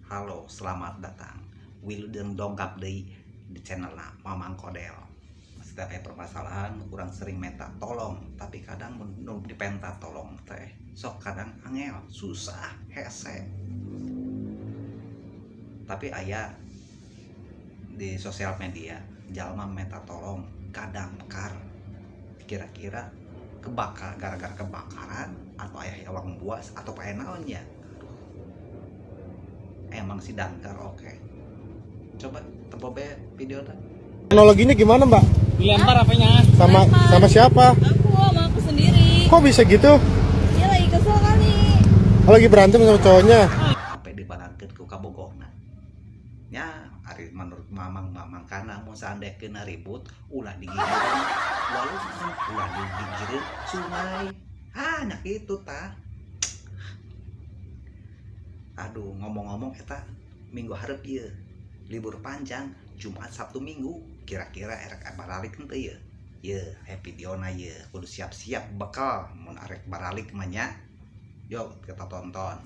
Halo, selamat datang. Wilujeng dongkap deui di channel Mamang Kodel. Setiap aya permasalahan kurang sering minta tolong, tapi kadang mun dipenta tolong teh sok kadang angel, susah, hese. Tapi aya di sosial media jalma minta tolong kadamkar, kira-kira kebakar gara-gara kebakaran atau aya hewan buas atau aya naon nya. Emang si damkar oke. Coba tempo be video dah. Teknologinya gimana, Mbak? Dilempar apanya? Sama Lempar. sama siapa? Aku sama aku sendiri. Kok bisa gitu? Dia lagi kesel kali. Oh, lagi berantem sama cowoknya. Sampai dibarangkeun ku kabogohna. Nya ari menurut Mamang, Mamang kana mun saandaikeun ribut ulah digigireun walungan, ulah digigireun sungai. Ah, nya kitu tah. Aduh, ngomong-ngomong eta minggu hareup ieu libur panjang Jumat Sabtu Minggu, kira-kira erek baralik henteu ieu? Ieu aya videona ieu, kudu siap-siap bekal mun arek baralik mah nya. Yuk kita tonton.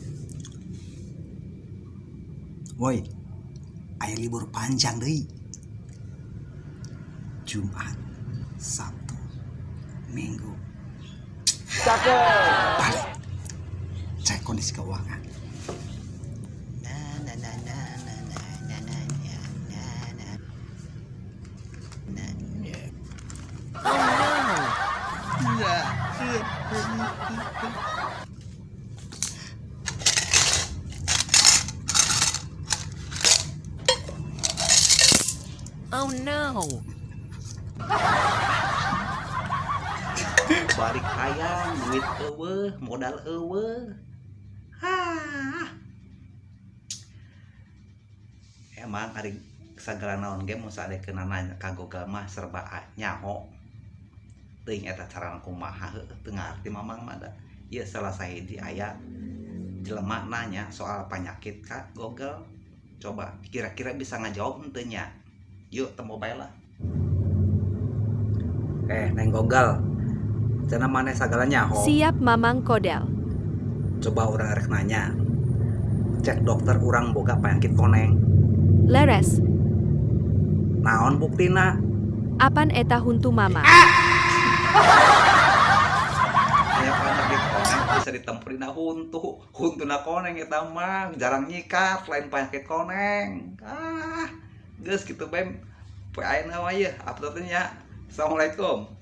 Woi, aya libur panjang deui. Jumat, Sabtu, Minggu. Cakep. Balik. Cek kondisi keuangan. Na na na na na na na na na na na na. Oh no. Balik hayang duit eueuh, modal eueuh. Hah. Emang ari sagala naon ge mun saandaikeun nanya ka Google mah serba nyaho. Teuing eta carana kumaha heueuh teu ngarti Mamang mah da. Ieu salah sahiji aya jelema nanya soal penyakit ka Google. Coba kira-kira bisa ngajawab henteu nya? Yuk temu bae lah. Neng Google. Cenah maneh sagala nyaho. Siap Mamang Kodel. Coba urang rek nanya. Cek dokter urang boga penyakit koneng. Leres. Naon buktina? Apan eta huntu Mama? Aya penyakit koneng bisa ditempuh dina huntu. Huntuna koneng eta mah jarang nyikat lain penyakit koneng. Ah, geus kitu bae. Poe ayeuna mah yeuh upload nya. Assalamualaikum.